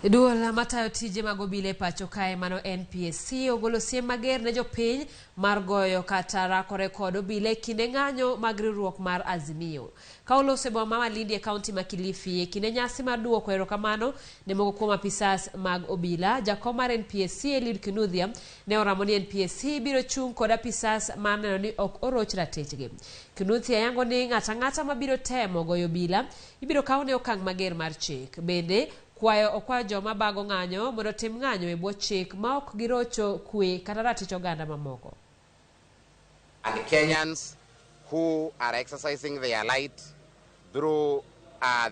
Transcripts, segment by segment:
Duol matayo tije mag obila e pacho kae mano NPSC ogolo siem mager ne jopiny mar goyo kata rakore kod obila e kinde ng'anyo mag riwruok mar Azimio. Ka oloso e boma ma Malindi e kaunti ma Kilifi e kinde nyasi mar duoko erokamano ne moko kuom apisas mag obila, jakom mar NPSC Eliud Kinuthia ne oramo ni NPSC biro chung' kod apisas mar neno ni ok oroch ratichgi. Kinuthia yango ni ng'ato ang'ata mabiro temo goyo obila ibiro kawne okang' mager mar chik. Bende kwayo okwayo joma bago ng'anyo mondo otim ng'anyo e bwo chik ma ok girocho kwe kata ratich oganda mamoko. And Kenyans who are exercising their right through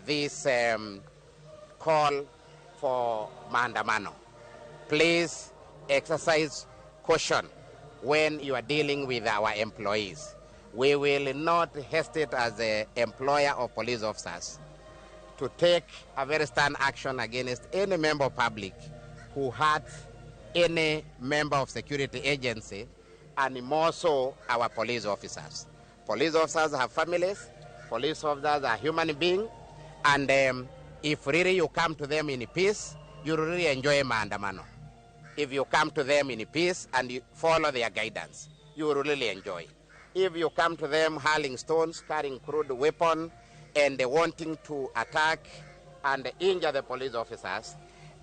this call for maandamano. Please exercise caution when you are dealing with our employees. We will not hesitate as the employer of police officers to take a very stern action against any member of public who hurts any member of security agency, and more so our police officers. Police officers have families, police officers are human beings, and if really you come to them in peace, you really enjoy maandamano. If you come to them in peace and you follow their guidance, you will really enjoy. If you come to them hurling stones, carrying crude weapon, and wanting to attack and injure the police officers,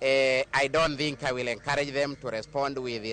I don't think I will encourage them to respond with